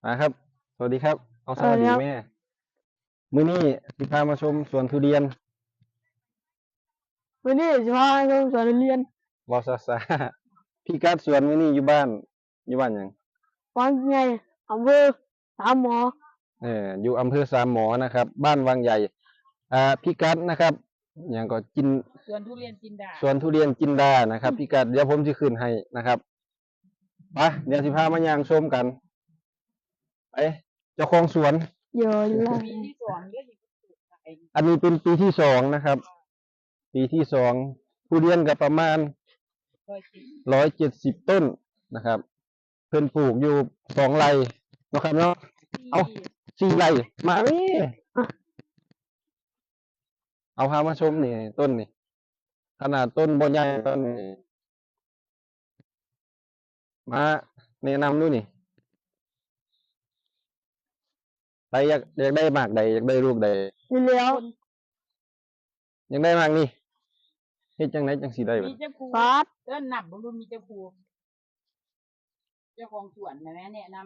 ມາຄັບ ສະຫວັດດີຄັບ ເອົາ ສະຫວັດດີແມ່. ມື້ນີ້ຊິພາມາຊົມສວນທຸລຽນ. ມື້ນີ້ຊິພາມາຊົມສວນທຸລຽນ. ເວົ້າຊ້າໆ ພິກັດສວນມື້ນີ້ຢູ່ບ້ານ ຢູ່ບ້ານຫຍັງ? ວັງໃຫຍ່ ອຳເພີສາມໝໍ. ເອີ ຢູ່ອຳເພີສາມໝໍນະຄັບ ບ້ານວັງໃຫຍ່. ອ່າ ພິກັດນະຄັບ ຫຍັງກໍ ຈິນ ສວນທຸລຽນຈິນດາ ສວນທຸລຽນຈິນດານະຄັບ ອືມ ພິກັດ ດຽວຜົມຊິຂຶ້ນໃຫ້ນະຄັບ. ໄປ ດຽວຊິພາມາຍ່າງຊົມກັນ. ໄປ ເຈົ້າຂອງສວນ ຢູ່ລະ ປີທີສອງເດ້ ອັນນີ້ເປັນປີທີສອງນະຄັບ ປີທີສອງ ທຸລຽນກໍປະມານຮ້ອຍເຈັດສິບ ຮ້ອຍເຈັດສິບຕົ້ນນະຄັບ. ເພິ່ນປູກຢູ່ສອງໄຮ່ເນາະຄັບເນາະ. ເອົ້າ ສີ່ໄຮ່ ມາແມ່. ເອົາ ພາມາຊົມນີ້ ຕົ້ນນີ້ ຂະໜາດຕົ້ນບໍ່ໃຫຍ່ ຕົ້ນນີ້ ມາແນະນຳດູນີ້ ໃຜຢາກ ຢາກໄດ້ໝາກໃດ ຢາກໄດ້ລູກໃດ? ນີ້ແຫຼ້ວ ຢາກໄດ້ໝາກນີ້ ເຮັດຈັ່ງໃດຈັ່ງຊິໄດ້ບັດ? ມີຈັກພູ? ສາດ ເອີ້ນນັບເບິ່ງດູ ມີຈັກພູ? ເຈົ້າຂອງສວນນະແມ່ ແນະນຳ.